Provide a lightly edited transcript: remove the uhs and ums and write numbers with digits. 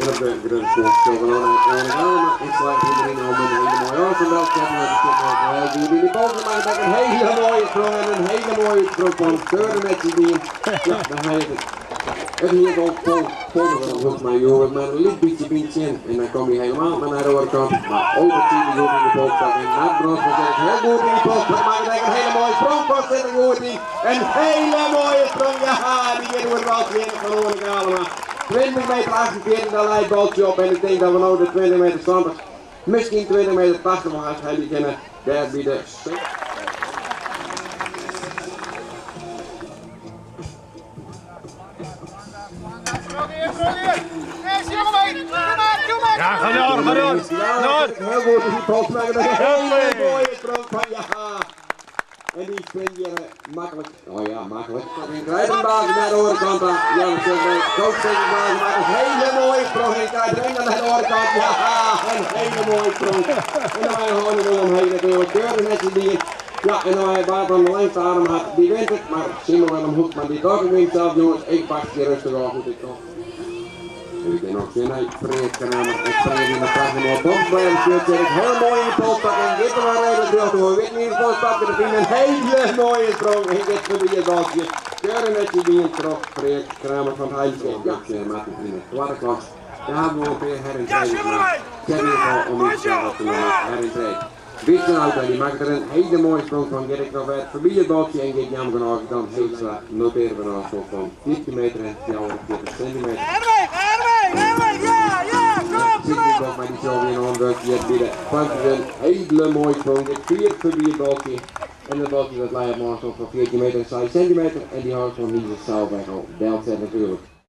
En op de grutte sprong sjogge we no nei Oane Galema. Ik slagge deryn om in hele moaie ôfstân del te setten. Dat is toch wel heel goed. In die polder maakt ek in hele mooie sprong en in hele mooie útsprong fan keurig netsjes dien. Ja, dan ha je it. It hie wol fol folder hoecht mar joe mar in lyts bytsje wyn tsjin en dan kom je helemaal mar nei de oare kant. Mar Olbert siet er goed yn de polstok en Nard Bronsma sit ek hiel goed yn de polstok. Makket ek in hele mooie sprong fan sit er goed yn. In hele mooie sprong, ja, die giet oer it baltsje hinne fan Oane Galema. 20 meter 48, daar leit baltsje op en ik tink dat we no de 20 meter 70, miskien 20 meter 80 wol hast helje kinne dêr by de Ja, ga door, ga door. Door. Heel goed, die polstok. Een hele mooie sprong van ja. En die springt hier makkelijk. Oh ja, makkelijk. En krijgt naar de andere kant. Ja, we zullen Koopstekenbaas maakt een hele mooie sprong. En krijgt er naar de andere kant. Ja, een hele mooie sprong. En dan wij gewoon er omheen natuurlijk. Keurig netjes die. Ja, en dan hij waar van de langste arm had, die wint het. Maar Simon Willem Hoekman, die toch wint zelf, jongens. Ik pak die rustig al goed, ik toch. En ik ben nog zin uit Freek Kramer. Ik spring in de prachtige mooie boksblijf. Zit ik heel mooi in de polstok en dit er wel redelijk door. We weten in de polstok en een hele mooie sprong. En dit voorbij het balkje. Keurig netjes die in trok. Freek Kramer van het Heiligste. Ja, Martin in de tweede klas. Daar hebben we een paar herintreden gemaakt. Ik heb in ieder geval om iets te noemen herintreden. Wisten auto, die maakt er een hele mooie sprong van Gerrit Robert voorbij het balkje en gaat jammer genoeg dan Heekstra noteren we een afstand van 14 meter en 44 centimeter. Herweg, Herweg, Herweg, ja, ja, kom op, kom op. Maar die zal weer een aanbeuk hier bieden. Vangt een hele mooie sprong, dit viert voorbij het balkje. En het balkje dat leidt op een afstand van 14 meter en 6 centimeter. En die houdt van hier zelf al delzet natuurlijk.